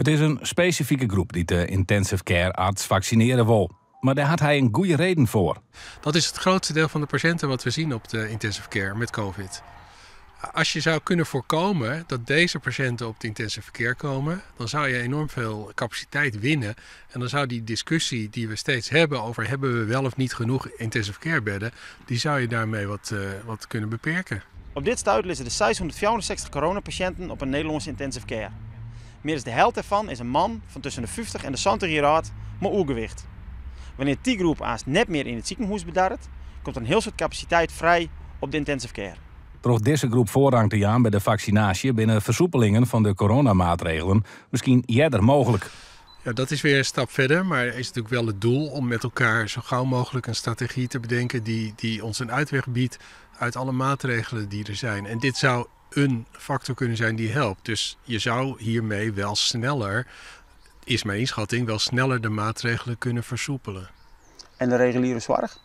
It is in spesifike groep dy't de intensive care arts faksinearje wol. Mar dêr hat hy in goede reden foar. Dat is het grootste deel van de patiënten wat we zien op de intensive care met COVID. Als je zou kunnen voorkomen dat deze patiënten op de intensive care komen, dan zou je enorm veel capaciteit winnen. En dan zou die discussie die we steeds hebben over hebben we wel of niet genoeg intensive care bedden, die zou je daarmee wat kunnen beperken. Op dit stuit lizze der 664 coronapasjinten op 'e Nederlânske intensive care. Mear as de helte dêrfan is in man fan tusken de 50 en de 70 jier âld mei oergewicht. Wannear't dy groep aanst net mear yn it sikehûs bedarret, komt der in hiel soad kapasiteit frij op de intensive care. Troch dizze groep foarrang te jaan by de faksinaasje binne fersoepelingen fan de coronamaatregelen miskien earder mooglik. Ja, dat is weer een stap verder, maar is natuurlijk wel het doel om met elkaar zo gauw mogelijk een strategie te bedenken die ons een uitweg biedt uit alle maatregelen die er zijn. En dit zou een factor kunnen zijn die helpt. Dus je zou hiermee wel sneller, is mijn inschatting, wel sneller de maatregelen kunnen versoepelen. En de reguliere zorg?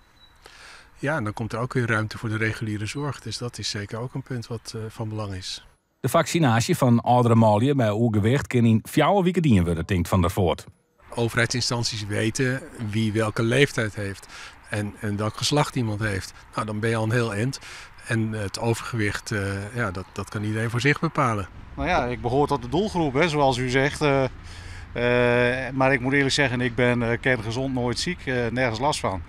Ja, en dan komt er ook weer ruimte voor de reguliere zorg. Dus dat is zeker ook een punt wat van belang is. De faksinaasje fan âldere manlju mei oergewicht kin yn 4 wiken dien wurde, tinkt Van der Voort. Overheidsinstanties weten wie welke leeftijd heeft en welk geslacht iemand heeft. Nou, dan ben je al een heel eind. En het overgewicht, ja, dat kan iedereen voor zich bepalen. Nou ja, ik behoor tot de doelgroep, hè, zoals u zegt. Maar ik moet eerlijk zeggen, ik ben kerngezond, nooit ziek, nergens last van.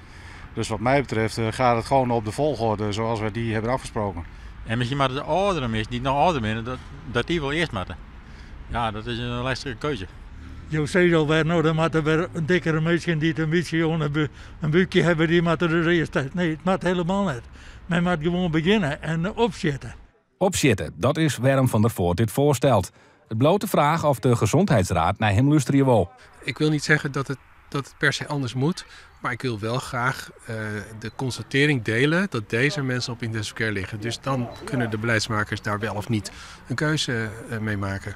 Dus wat mij betreft gaat het gewoon op de volgorde zoals we die hebben afgesproken. En miskien moatte de âldere minsken dy't noch âlder binne, dat dy wol earst moatte. Ja, dat is in lestige keuze. Jo sizze alwer, no, dan moatte wer dikkere minsken dy't in bytsje in búkje hawwe, dy moatte der earst. Nee, it moat hielendal net. Men moat gewoan begjinne en opsjitte. Opsjitte, dat is wêrom't Van der Voort dit foarstelt. It bliuwt de fraach oft de Gezondheidsraad nei him lústerje wol. Ik wil niet zeggen dat het per se anders moet. Maar ik wil wel graag de constatering delen dat deze mensen op intensive care liggen. Dus dan kunnen de beleidsmakers daar wel of niet een keuze mee maken.